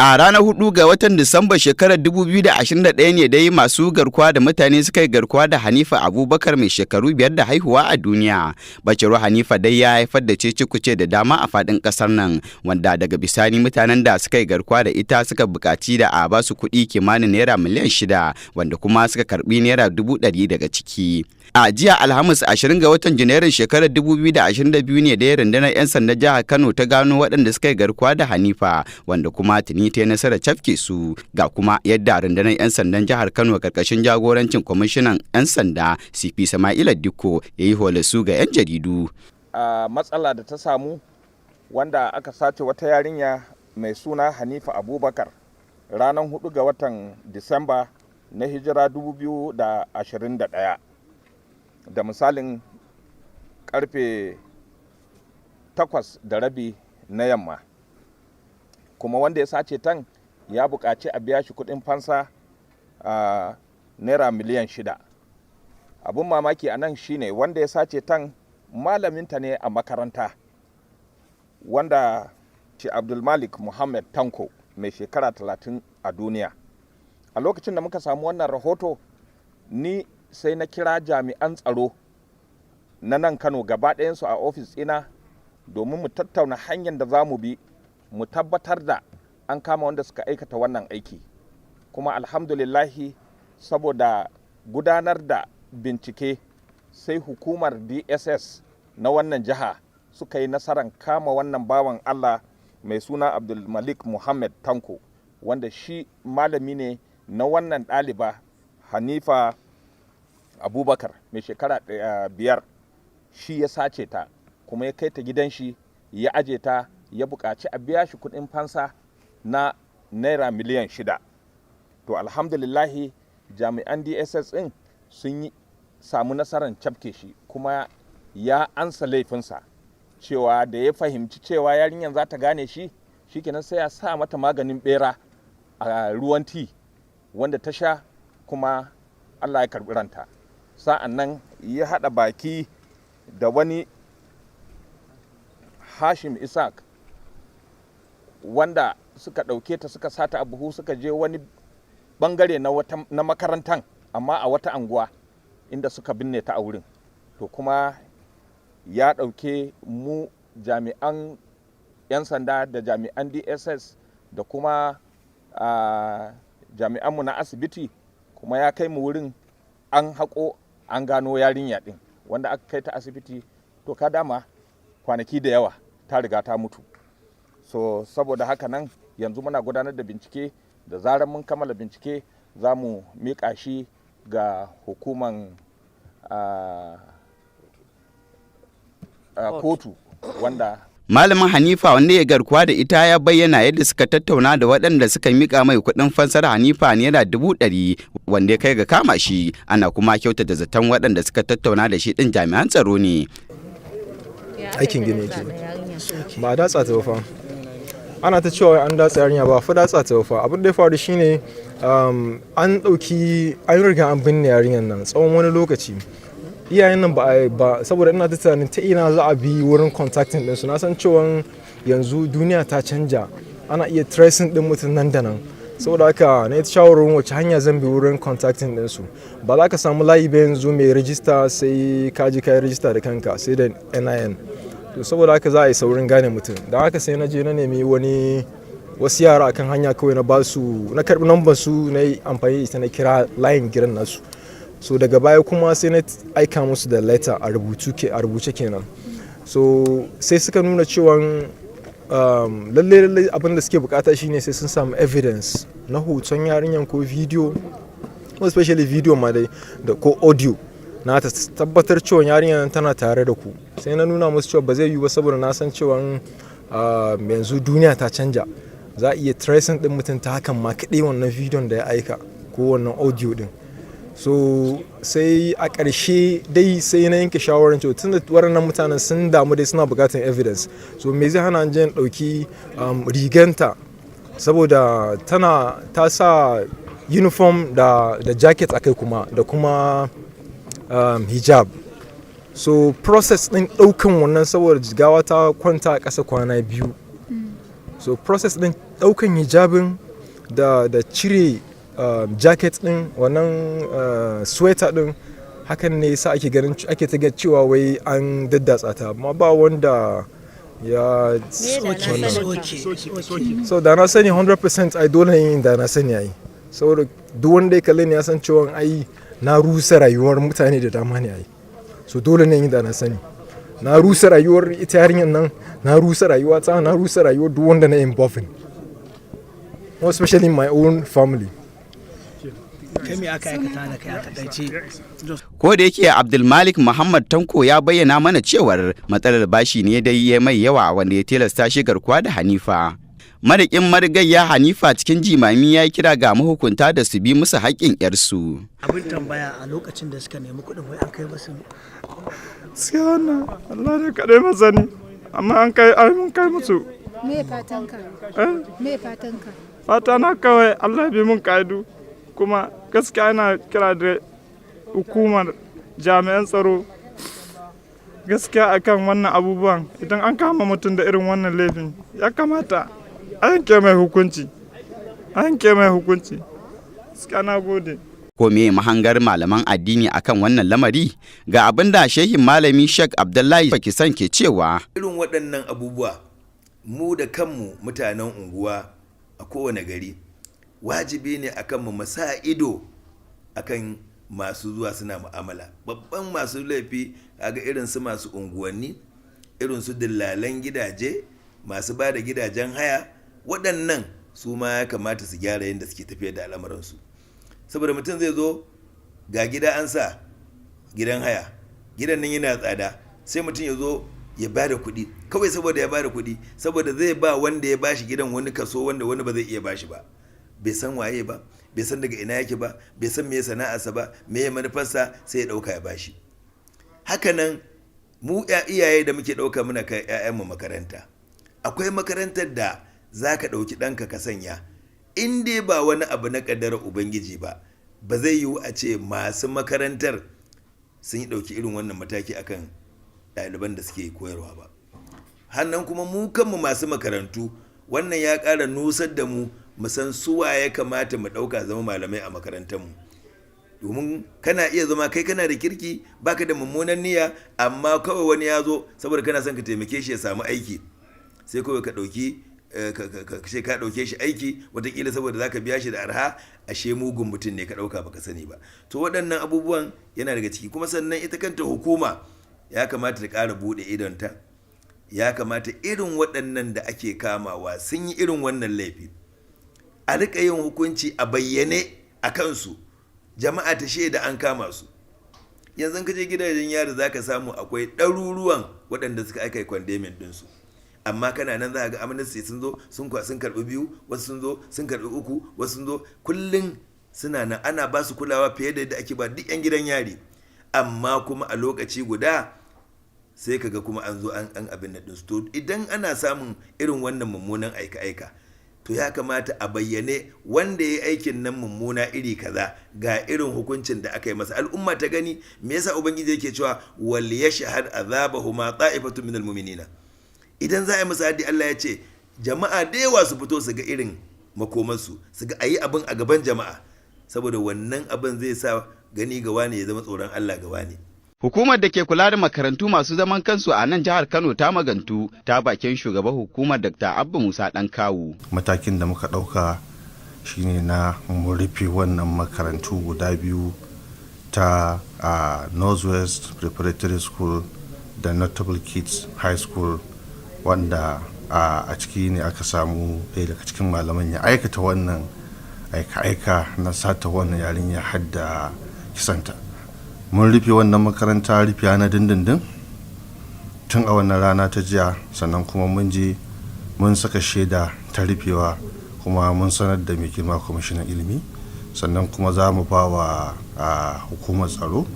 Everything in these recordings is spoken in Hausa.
A ranar 4 ga watan Disamba shekarar 2021 ne dai masu garkuwa da mutane suka yi garkuwa da Hanifa Abubakar mai shekaru 5 da haihuwa a duniya. Bacewar Hanifa dai ya haifar da cece-kuce da dama a faɗin ƙasar nan, wanda daga bisani mutanen da suka yi garkuwa da ita suka buƙaci da a basu kuɗi kimanin naira miliyan 6, wanda kuma suka karɓi naira 100,000 daga ciki. A jiya Alhamis, 20 ga watan Janairun shekarar 2022 ne dai rundunar 'yan sandan jihar Kano ta gano waɗanda suka yi garkuwa da Hanifa, wanda kuma tuni ta yi nasarar cafke su. Ga kuma yadda rundunar 'yan sandan jihar Kano karkashin jagorancin kwamishinan 'yan sanda CP Sama'ila Dikko ya yi holasu ga 'yan jaridu. A matsala da ta samu wanda aka sace wata yarinya mai suna Hanifa Abubakar ranar 4 ga watan Disamba na hijira 2021 da misalin karfe 8:30 na yamma, kuma wanda ya sace tan ya buƙaci a biya shi kuɗin fansa a naira miliyan 6. Abin mamaki a nan shine wanda ya sace tan malaminta ne a makaranta, wanda ce Abdulmalik Muhammad Tanko mai shekara 30 a duniya. A lokacin da muka samu wannan rahoto, ni sai na kira jami'an tsaro na nan Kano gaba ɗayansu a ofis ɗina domin mu tattauna hanyar da za mu bi mu tabbatar da an kama wanda suka aikata wannan aiki. Kuma alhamdulillahi, saboda gudanar da bincike, sai hukumar DSS na wannan jiha suka yi nasarar kama wannan bawan Allah mai suna Abdulmalik Muhammad Tanko, wanda shi malami ne na wannan ɗaliba Hanifa Abubakar mai shekara 5. Shi ya sace ta kuma ya kai ta gidan shi ya aje ta, ya buƙaci a biya shi kuɗin fansa na naira miliyan 6. To, alhamdulillahi, jami'an DSS ɗin sun yi samu nasarar cafke shi, kuma ya ansa laifinsa cewa da ya fahimci cewa yarinyar za ta gane shi, shikenan sai ya sa mata maganin bera a ruwan tea wanda ta sha, kuma Allah ya karbi ranta. Sa'an nan ya haɗa baki da wani Hashim Isaac wanda suka ɗauke ta suka sata a buhu, suka je wani bangare na makarantan, amma a wata anguwa inda suka binne ta a wurin. To, kuma ya ɗauke mu jami'an 'yan sanda da jami'an DSS da kuma jami'anmu na asibiti, kuma ya kai mu wurin, an haƙo, an gano yarinya ɗin wanda aka kai ta asibiti. To, ka dama kwanaki da yawa ta riga ta mutu. So saboda haka nan yanzu muna gudanar da bincike. Da zarar mun kammala bincike, za mu miƙa shi ga hukuman kotu wanda Malamin Hanifa wanda ya garkuwa da ita ya bayyana yadda suka tattauna da waɗanda suka mika mai kuɗin fansar Hanifa naira 100,000, wanda ya kai ga kama shi. Ana kuma kyautata zaton waɗanda suka tattauna da shi ɗin jami'an tsaro ne. Aikin gini yake. Ba a datsa ta ba fa. Ana ta cewa an datsa yarinya, ba fa datsa ta ba fa. Abin da ya faru shine an ɗauki, an riga an binne yarinyar nan tsawon wani lokaci. Iyayen nan ba a ba, saboda ina ta tunanin ta ina za a bi wurin contacting ɗinsu. Na san cewa yanzu duniya ta canja, ana iya tracing ɗin mutum nan da nan. Saboda haka na yi shawarar wace hanya zan bi wurin contacting ɗinsu. Ba za ka samu layi ba yanzu mai rajista, sai ka je ka yi rajista da kanka, sai da NIN. To, saboda haka za a yi saurin gane mutum. Don haka sai na je na nemi wani wasu yara akan hanya kawai, na ba su, na karbi namban su, na yi amfani da ita na kira layin gidan nasu. So daga baya kuma sai na aika musu da letter a rubutu ke a rubuce kenan. So sai suka nuna cewa lalle lalle abin da suke bukata shine sai sun samu evidence na hoton yarinyan ko video, especially video ma dai, da ko audio na ta tabbatar cewa yarinyar tana tare da ku. Sai na nuna musu cewa ba zai yiwu ba, saboda na san cewa yanzu duniya ta canja, za a iya tracing din mutum ta hakan ma kaɗai, wannan bidiyon da ya aika ko wannan audio din. So sai a ƙarshe dai sai na yanke shawarar cewa tunda waɗannan mutanen sun damu dai, suna buƙatar evidence, so me zai hana in ɗauki riganta? Saboda tana ta sa uniform da jacket akai kuma da kuma hijab. So process ɗin ɗaukan wannan, saboda gawa ta kwanta a ƙasa kwana 2, so process ɗin Daukan hijabin da cire jacket din, wannan sweater din, hakan ne yasa ake ganin, ake ta ga cewa wai an daddatsa ta, amma ba wanda ya so da na sani 100%. Ai dole yin da na sani ai, saboda duk wanda ya kalle ni ya san cewa ai na rusa rayuwar mutane da dama ne ai. So dole ne yin da na sani. Na rusa rayuwar ita yarinyar nan, na rusa rayuwa ta, na rusa rayuwar duk wanda na involving, more especially my own family. Kai, me aka aikata da kai a takaice? Ko da yake Abdulmalik Muhammad Tanko ya bayyana mana cewar matsalar bashi ne dai ya mai yawa wanda ya tilasta shi garkuwa da Hanifa. Marikin marigayya Hanifa cikin jimami ya yi kira ga mahukunta da su bi musu haƙƙin 'yarsu. Abin tambaya, a lokacin da suka nemi kuɗin, wai an kai masu ne? Gaskiya wannan Allah ne kaɗai masani, amma an kai, ai mun kai musu. Me fatanka? Eh? Me fatanka? Fata na kawai Allah bi mun ka'idu, kuma gaskiya ina kira da hukumar jami'an tsaro gaskiya akan wannan abubuwan. Idan an kama mutum da irin wannan laifin, ya kamata a yanke mai hukunci, a yanke mai hukunci gaskiya. Na gode. Ko me mahangar malaman addini akan wannan lamari? Ga abin da shehin malami Sheikh Abdullahi Pakisan ke cewa. Irin waɗannan abubuwa, mu da kanmu mutanen unguwa a kowane gari, wajibi ne akan mu sa ido akan masu zuwa suna mu'amala. Babban masu laifi kaga irin su masu unguwanni, irin su dillalan gidaje, masu ba da gidajen haya, waɗannan su ma ya kamata su gyara yadda suke tafiyar da al'amuransu. Saboda mutum zai zo, ga gida an sa gidan haya, gidan nan yana tsada, sai mutum ya zo ya ba da kuɗi kawai saboda ya ba da kuɗi, saboda zai ba wanda ya bashi gidan wani kaso wanda wani ba zai iya bashi ba. Bai san waye ba, bai san daga ina yake ba, bai san me sana'arsa ba, me manufarsa, sai ya ɗauka ya bashi. Hakanan mu iyaye da muke ɗauka muna kai 'ya'yanmu makaranta, akwai makarantar da za ka ɗauki ɗanka ka sanya, in dai ba wani abu na ƙaddarar Ubangiji ba, ba zai yiwu a ce masu makarantar sun yi ɗauki irin wannan mataki akan ɗaliban da suke koyarwa ba. Hannan kuma mu kanmu masu makarantu, wannan ya ƙara nusar da mu mu san suwa ya kamata mu ɗauka zama malamai a makarantarmu, domin kana iya zama kai kana da kirki, baka da mummunan niyya, amma kawai wani ya zo saboda kana son ka taimake shi ya samu aiki, sai kawai ka ɗauki ka ka ɗauke shi aiki, watakila saboda zaka biya shi da arha, ashe mugun mutum ne ka ɗauka, baka sani ba. To waɗannan abubuwan yana daga ciki. Kuma sannan ita kanta hukuma ya kamata ta ƙara buɗe idonta. Ya kamata irin waɗannan da ake kamawa sun yi irin wannan laifi, a riƙa yin hukunci a bayyane a kansu, jama'a ta shaida an kama su. Yanzu ka je gidajen yari, za ka samu akwai ɗaruruwan waɗanda suka aka yi condemning ɗinsu, amma kana nan za ga Amnesty sun zo sun karɓi biyu, wasu sun zo sun karɓi uku, wasu sun zo. Kullum suna nan ana ba su kulawa fiye da yadda ake ba duk 'yan gidan yari, amma kuma a lokaci guda sai kaga kuma an zo an abin da ɗinsu. To idan ana samun irin wannan mummunan aika-aika, to ya kamata a bayyane wanda ya yi aikin nan mummuna iri kaza, ga irin hukuncin da aka yi masa, al'umma ta gani. Me yasa Ubangiji yake cewa wal yashhad azabahuma ta'ifatu minal mu'minina? Idan za a yi musu haddi, Allah ya ce jama'a da yawa su fito su ga irin makomarsu, su ga ayi abin a gaban jama'a, saboda wannan abin zai sa gani ga wani ya zama tsoron Allah ga wani. Hukumar da ke kula da makarantu masu zaman kansu a nan jihar Kano ta magantu ta bakin shugaban hukumar, Dr. Abba Musa Dan Kawu. Matakin da muka ɗauka shine na mu rufe wannan makarantu guda biyu ta a Northwest Preparatory School da Notable Kids High School, wanda a ciki ne aka samu ɗaya daga cikin malaman ya aikata wannan aika-aika na sata wannan yarinya har da kisanta. Mun rufe wannan makaranta rufiya na dindindin tun a wannan rana ta jiya. Sannan kuma mun je mun saka shaida ta rufewa, kuma mun sanar da mai girma kwamishinan ilimi. Sannan kuma za mu ba wa hukumar tsaro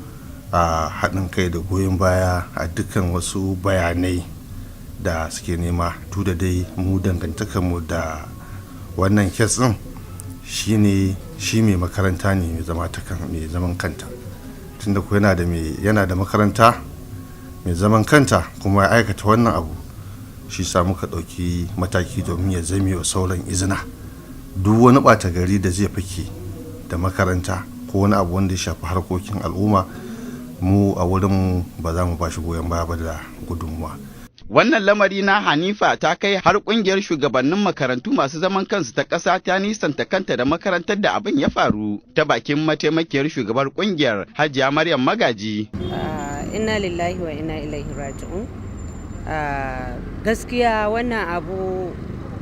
a haɗin kai da goyon baya a dukkan wasu bayanai da suke nema. Duk da dai mu dangantakarmu da wannan case ɗin shine shi mai makaranta ne mai zaman kanta. Tunda ko yana da makaranta mai zaman kanta kuma ya aikata wannan abu, Shi sa muka ɗauki mataki domin ya zame wa sauran izina. Duk wani ɓata gari da zai fake da makaranta ko wani abu wanda ya shafi harkokin al'umma, mu a wurinmu ba za mu ba shi goyon baya ba da gudunmuwa. Wannan lamari na Hanifa ta kai har kungiyar shugabannin makarantu masu zaman kansu ta ƙasa ta nisanta kanta da makarantar da abin ya faru, ta bakin mataimakiyar shugabar kungiyar, Hajiya Maryam Magaji. Inna lillahi wa inna ilaihi raji'un. Gaskiya wannan abu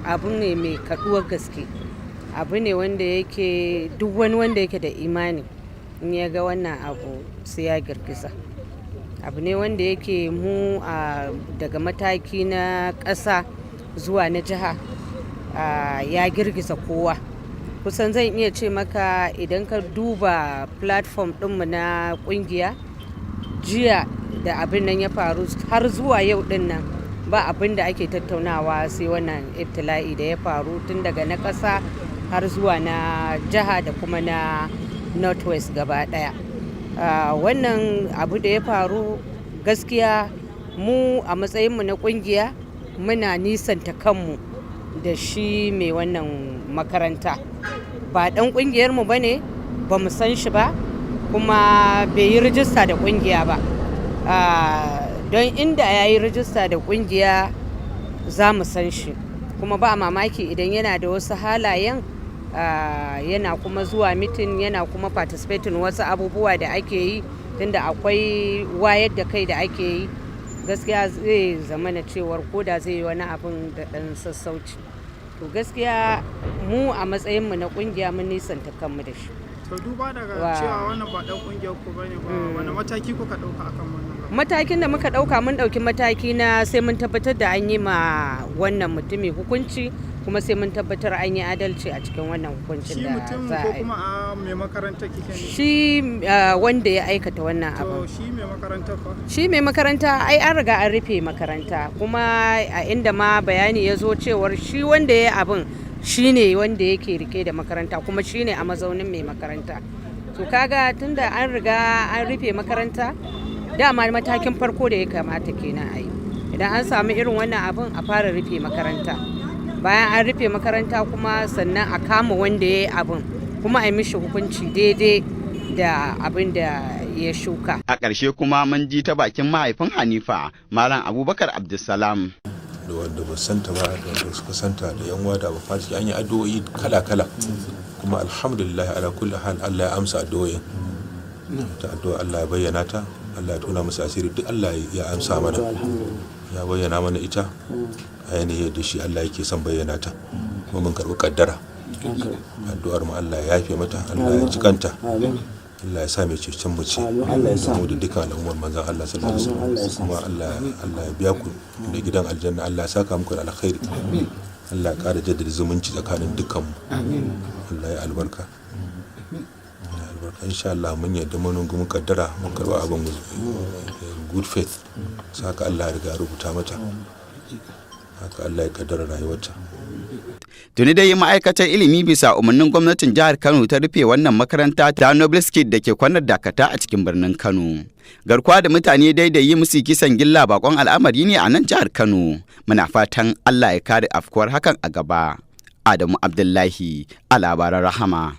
abu ne mai kaduwar gaske, abu ne wanda yake duk wani wanda yake da imani in ya ga wannan abu sai ya girgiza. Abu ne wanda yake mu daga mataki na ƙasa zuwa na jiha ya girgiza kowa. Kusan zan iya ce maka, idan ka duba platform ɗinmu na ƙungiya, jiya da abin nan ya faru har zuwa yau ɗin nan, ba abin da ake tattaunawa sai wannan ibtila'i da ya faru, tun daga na ƙasa har zuwa na jiha da kuma na Northwest gaba ɗaya. Wannan abu da ya faru, gaskiya mu a matsayinmu na kungiya muna nisanta kanmu da shi mai wannan makaranta. Ba dan kungiyarmu ba ne, ba mu san shi ba, kuma bai yi rijista da kungiya ba. Don inda ya yi rijista da kungiya za mu san shi, kuma ba mamaki idan yana da wasu halayen, yana kuma zuwa meeting, yana kuma participating wasu abubuwa da ake yi, tunda akwai wayar da kai da ake yi, gaskiya zai zama na cewar koda zai yi wani abin da ɗan sassauci. To gaskiya mu a matsayinmu na kungiya mun nisanta kanmu da shi. To, duba daga cewa wannan ba dan kungiyar ku bane ba, wani mataki kuka dauka akan wannan? Matakin da muka dauka, mun dauki mataki na sai mun tabbatar da an yi ma wannan mutumi hukunci, kuma sai mun tabbatar an yi adalci a cikin wannan hukuncin Shi da mutum za ko a yi. kuma a mai makaranta kike ne? Shi wanda ya aikata wannan abu. To, shi mai makaranta fa? Shi mai makaranta ai an riga an rufe makaranta, kuma a inda ma bayani ya zo cewar shi wanda ya abin shi ne wanda yake rike da makaranta, kuma shi ne a mazaunin mai makaranta. To kaga tunda an riga an rufe makaranta, dama matakin farko da ya kamata kenan a yi idan an samu irin wannan abin, a fara rufe makaranta. Bayan an rufe makaranta kuma, sannan a kama wanda ya yi abin, kuma a yi mishi hukunci daidai da abin da ya shuka. A ƙarshe kuma mun ji ta bakin mahaifin Hanifa, Malam Abubakar Abdulsalam. Da wanda ba santa ba, da wanda suka santa, da yan da ba fasiki, an yi addu'o'i kala kala, kuma alhamdulillah ala kulli hal, Allah ya amsa addu'o'in. Ta addu'a Allah ya bayyana ta, Allah ya tona musu asiri, duk Allah ya amsa mana, ya bayyana mana ita a yanayi yadda shi Allah yake son bayyana ta, kuma mun karɓi kaddara. Addu'ar mu, Allah ya yafe mata, Allah ya jikanta, Allah ya sa mai cecen mu ce mu da dukkan al'ummar manzon Allah sallallahu alaihi wasallam. Kuma Allah ya biya ku da gidan aljanna, Allah ya saka muku da alkhairi, Allah ya ƙara jaddada zumunci tsakanin dukkan mu, Allah ya albarka, Allah ya albarka. Insha Allah mun yarda, mun rungumi kaddara, mun karba abin good faith. Saka Allah ya riga rubuta mata haka, Allah ya kaddara rayuwarta. Tuni dai ma'aikatar ilimi, bisa umarnin gwamnatin jihar Kano, ta rufe wannan makaranta ta Noble Kid da ke kwanar Dakata a cikin birnin Kano. Garkuwa da mutane dai da yi musu kisan gilla bakon al'amari ne a nan jihar Kano. Muna fatan Allah ya kare afkuwar hakan a gaba. Adamu Abdullahi a Labaran Rahama.